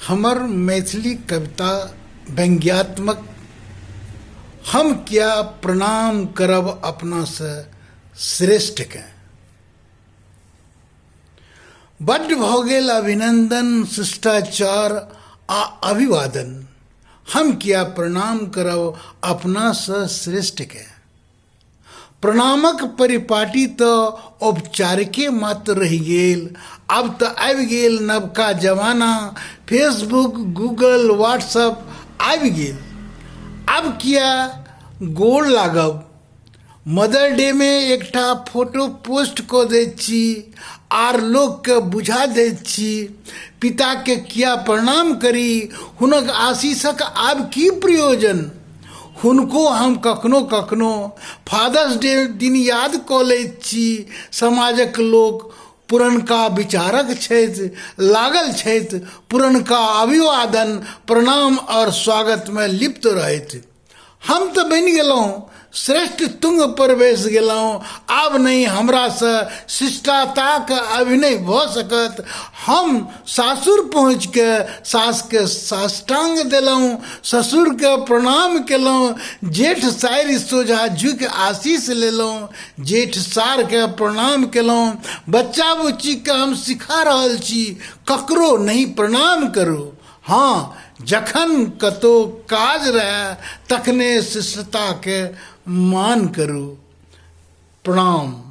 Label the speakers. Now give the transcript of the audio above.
Speaker 1: हमर मैथिली कविता व्यंग्यात्मक हम किया प्रणाम करब अपनासँ श्रेष्ठकेँ। बड्ड भऽ गेल अभिनन्दन, शिष्टाचार आ अभिवादन, हम किया प्रणाम करब अपनासँ श्रेष्ठकेँ। प्रणामक परिपाटी तऽ औपचारिके मात्र रहि गेल। आब तऽ आबि गेल नवका जमाना, फेसबुक, गूगल, व्हाट्सअप आबि गेल। आब किया गोर लागब? मदर डे मे एकटा फोटो पोस्ट कऽ दैत छी आर लोकके बुझा दैत छी। पिताके किया प्रणाम करी? हुनक आशीषक आब की प्रयोजन? हुनको हम कखनो कखनो फादर्स डे दिन याद कऽ लैत छी। समाजक लोक पुरनका विचारक छथि, लागल छथि पुरनका अभिवादन, प्रणाम आओर स्वागतमे लिप्त रहथि। हम तऽ बनि गेलहुँ श्रेष्ठ, तुंग पर बैस गेलहुँ। आब नहि हमरासँ शिष्टताक अभिनय भऽ सकत। हम सासुर पहुँचिके सासके साष्टांग देलहुँ, ससुरके प्रणाम केलहुँ, जेठ सारि सोझा झुकि आशीष लेलहुँ, जेठ सारके प्रणाम केलहुँ। बच्चा बुच्चीके हम सिखा रहल छी, ककरो नहि प्रणाम करू। हँ, जखन कतौ काज रहए तखने शिष्टताके मान करू। प्रणाम।